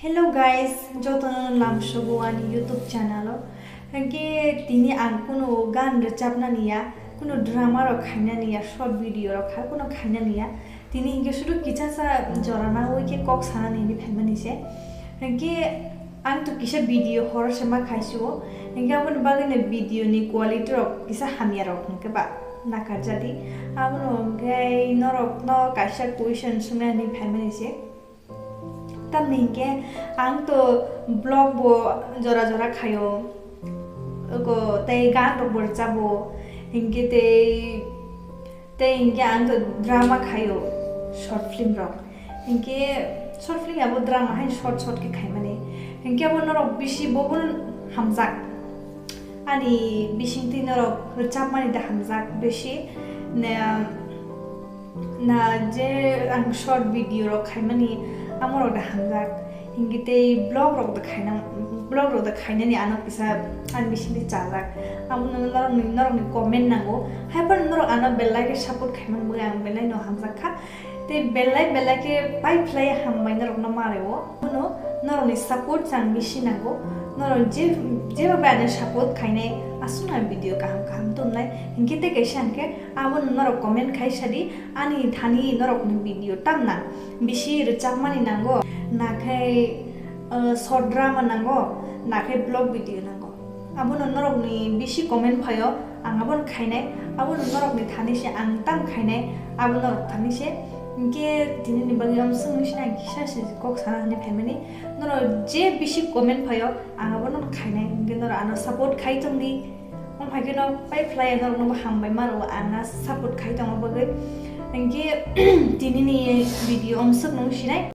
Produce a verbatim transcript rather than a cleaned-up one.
Hello guys, jotono lamsogo ani YouTube channel o. Hwnkhe tini ang kuno gan rwchapnani ya, kuno drama rok khainani ya, short video rok kha, kuno khainani ya. Tini hwnkhe sudu kichasa jora nawi khe kok sanani hinwi phaimani se. Hwnkhe ang to kisa video horo se ma khaisio. Hwnkhe aboni bagwino video ni quality rok kisa hamya rok hwnkhe ba nakarjadi. Abono hwnkhe norokno kaisa question swngnani phaimani se. Tamni hinkhe ang to vlog bo jora jora khaio, ogo tei gan rok bo rwchabo, hinkhe tei, tei hinkhe ang to drama khaio, short film rok, hinkhe short film abo drama hai short short khe khaimani, hinkhe abo norok bisi bo bo hamjak, ani bisingtwi norok rwchapmani da hamjak bisi ne. Na je ang short video rok khaimani amorok da hamjak, hinkhe tei vlog rok da khaina, vlog rok da khainani ano kisa ani bisingtwi chajak. Abono norokni, norokni comment nango, haiphano norok ano belai khe support khaimani bagwi ang belai no hamjak kha. Tei belai belai khe pai phlai hambai norokno ma rwo. Abono norokni support chang bisi nango. Norok je, jeba bai ano support khainai aswkno ang video kaham kaham tubunai. Hinkhe tei kaisa hinkhe abono norok comment khai sadi, ani thani norokni video tamna bisi rwchapmani nango, na khe, uh, short drama nango, na khe vlog video nango. Abono norokni bisi comment phaio, ang abono khainai, abono norokni thani se ang tam khainai, abo norok thani se. Hinkhe tinini bagwi amswk wngwi se ang kisa se kok sana hinwi phaimani. Norok je bisi comment phaio, ang abono khainai, hinkhe norok ano support khai tongdi. Omo hai kheno pai phlai norokno bo hambai ma rwo, ang na support khai tongma bagwi. Hinkhe tinini video amswk nung sinai.